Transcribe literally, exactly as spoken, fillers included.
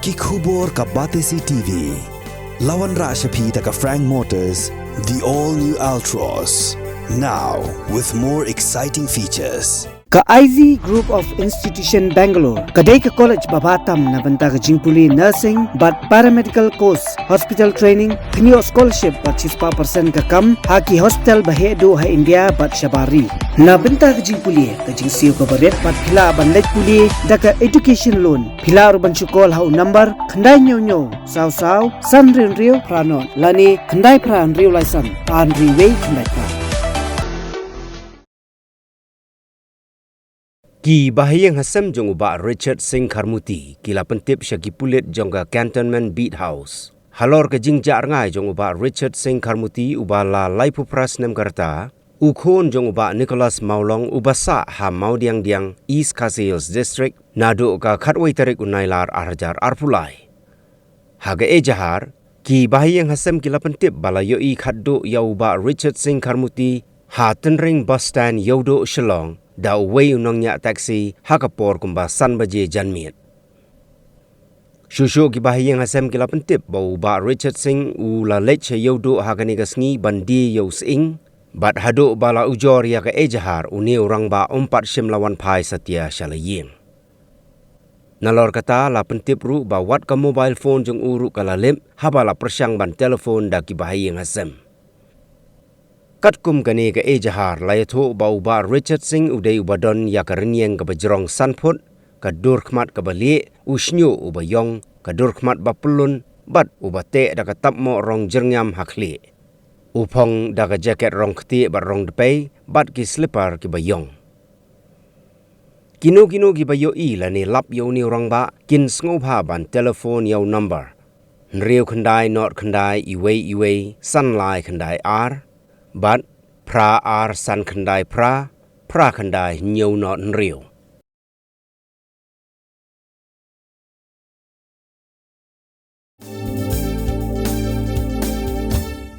Ki khubor ka Batesi T V. La wanrah sha phi da ka Frank Motors, the all new Altroz. Now with more exciting features. Ka Ivy Group of Institution Bangalore ka dei ka college ba bha tam na bynta ka jingpule nursing bad paramedical course, hospital training, pynïoh scholarship bad shispah percent ka kam ha ki hospital ba heh duh ha India bad shabar ri. Na bynta ka jingpule, ka jingsiew kaba rit bad phi lah ban leit pule da ka education loan. Phi lah ruh ban shu call ha u number khyndai hynñiew hynñiew saw saw san hynriew hynriew phra nod lane khyndai phra hynriew lai san ar hynriew wei khyndai phra. Ki bahaïing hasem jong u Bah Richard Singh Kharmuti ki la pyntip sha ki pulit jong ka Cantonment Beat House halor ka jingjah rngai jong u Bah Richard Singh Kharmuti uba la laiphew phra snem ka rta, u khun jong u Bah Nicholas Mawlong uba sah ha Mawdiangdiang, East Khasi Hills District, naduh ka khatwei tarik u Nailar ar hajar arphew lai. Ha ka ejahar, ki bahaïing hasem ki la pyntip ba la ïohi khatduh ïa u Bah Richard Singh Kharmuti ha Tynring bus stand Ïewduh Shillong da uwei u nongñiah taxi ha ka por kumba san baje janmiet. Shuh shuh ki bahaïing hasem ki la pyntip ba u Bah Richard Singh u la leit sha Ïewduh ha kane ka sngi ban die ïa u sying, bad haduh ba la ujor ïa ka ejahar une u rangbah um pat shym la wan phai satia sha la ïing. Nalor kata la pyntip ruh ba wat ka mobile phone jong u ruh ka la lip haba la pyrshang ban telephone da ki bahaïing hasem. Katkum kane ka ejahar la ïathuh ba u Bah Richard Singh u dei uba don ïa ka rynïeng kaba jrong san phut, ka dur khmat kaba lieh, u shñiuh uba ïong, ka dur khmat ba pyllun, bad uba teh da ka tapmoh rong jyrngiam ha khlieh. U phong da ka jacket rong ktieh bad rong dpei, bad ki slipper kiba ïong. Kino kino kiba ïohi lane lap ïa une u rangbah kin sngewbha ban telephone ïa u number hynriew khyndai nod khyndai iwei iwei san lai khyndai ar, bad phra ar san khyndai phra, phra khyndai hynñiew nod hynriew.